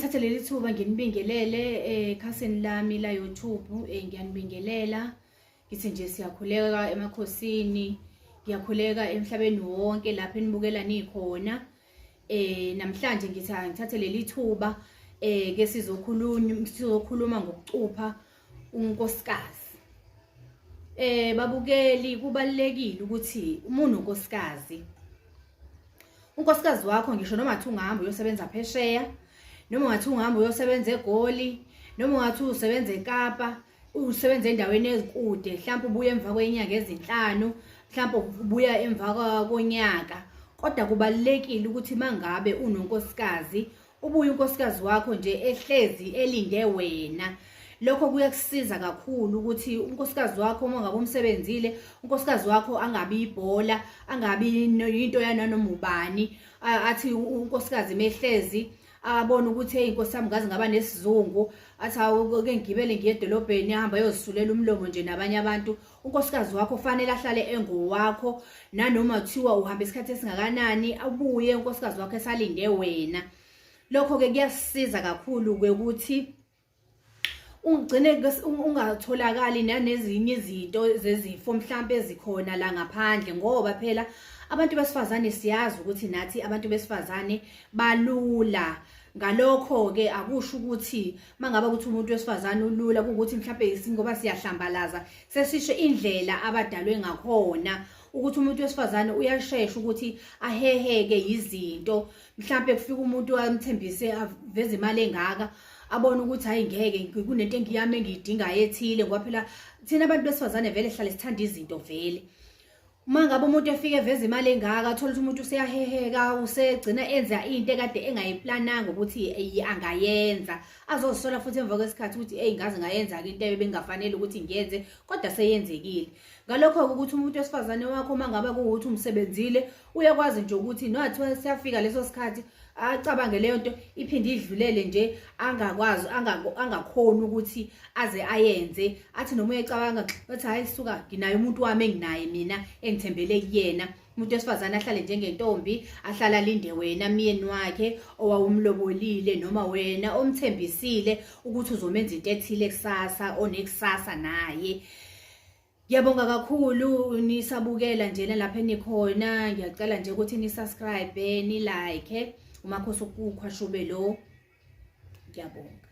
Angithathe leli thuba nginibingelele ekhasini lami la YouTube, ngiyanibingelela. Ngithi nje siyakhuleka emakhosini, ngiyakhuleka emhlabeni wonke lapho enibukela nikhona. Namhlanje ngithi angithathe leli thuba ke sizokhuluma ngokucupha unkosikazi. Babukeli, kubalekile ukuthi uma unonkosikazi, unkosikazi wakho, ngisho noma ngathi ungahamba uyosebenza phesheya, noma ngathi ungahamba uyosebenza eGoli, noma ungathi usebenza eKapa, usebenza endaweni ezikude, mhlawumbe ubuya emva kwenyanga ezinhlanu, mhlawumbe ubuya emva konyaka, kodwa kubalekile ukuthi mangabe unonkosikazi, ubuye unkosikazi wakho nje ehlezi elinde wena. Lokho kuyakusiza kakhulu ukuthi unkosikazi wakho, uma ngabe umsebenzile unkosikazi wakho, angabi ibhola, angabi into yananoma ubani. Athi unkosikazi mehlezi abone ukuthi, hey, inkosi yami, ngaze ngaba nesizungu, athi, "Hawu, ke ngigibele ngiye edolobheni," ahamba ayozisulela umlomo nje nabanye abantu. Unkosikazi wakho fanele ahlale engowakho, nanoma kuthiwa uhamba isikhathi esingakanani, abuye unkosikazi wakho esalinde wena. Lokho-ke kuyasisiza kakhulu-ke ukuthi ungigcine ungatholakali nanezinye izinto zezifo mhlambe ezikhona la ngaphandle, ngoba phela abantu besifazane siyazi ukuthi nathi abantu besifazane balula. Ngalokho-ke akusho ukuthi mangabe ukuthi umuntu wesifazane ulula kuwukuthi mhlambe ngoba siyahlambalaza, sesisho indlela abadalwe ngakhona, ukuthi umuntu wesifazane uyashesha ukuthi aheheke izinto. Mhlambe kufika umuntu amthembise, aveze imali engaka, abone ukuthi, hayi, ngeke, kunento engiyami engiyidingayo ethile, ngoba phela thina abantu besifazane vele sihlale sithanda izinto vele. Uma ngabe umuntu efika eveza imali engaka, athola ukuthi umuntu useyaheheka, usegcina enza into ekade engayiplananga ukuthi angayenza, azozisola futhi emva kwesikhathi ukuthi, eyi, ngaze ngayenza-ke into ebengafanele ukuthi ngiyenze, kodwa seyenzekile. Ngalokho-ke ukuthi umuntu wesifazane wakho, uma ngabe kuwukuthi umsebenzile, uyakwazi nje ukuthi nothiwa siyafika leso sikhathi, acabange leyo nto, iphinde idlulele nje, angakwazi, angakhoni ukuthi aze ayenze. Athi noma uyacabanga, bathi, "Hayi suka, nginaye umuntu wami enginaye mina, engithembele kuyena." Umuntu wesifazane ahlale njengentombi, ahlale alinde wena myeni wakhe owawumlobolile, noma wena omthembisile ukuthi uzomenza into ethile kusasa, onekusasa naye. Ngiyabonga kakhulu nisabukela njena lapha enikhona. Ngiyacela nje ukuthi ni-subscribe, ni-like. Umakhosi ukukhwashube lo. Ngiyabonga.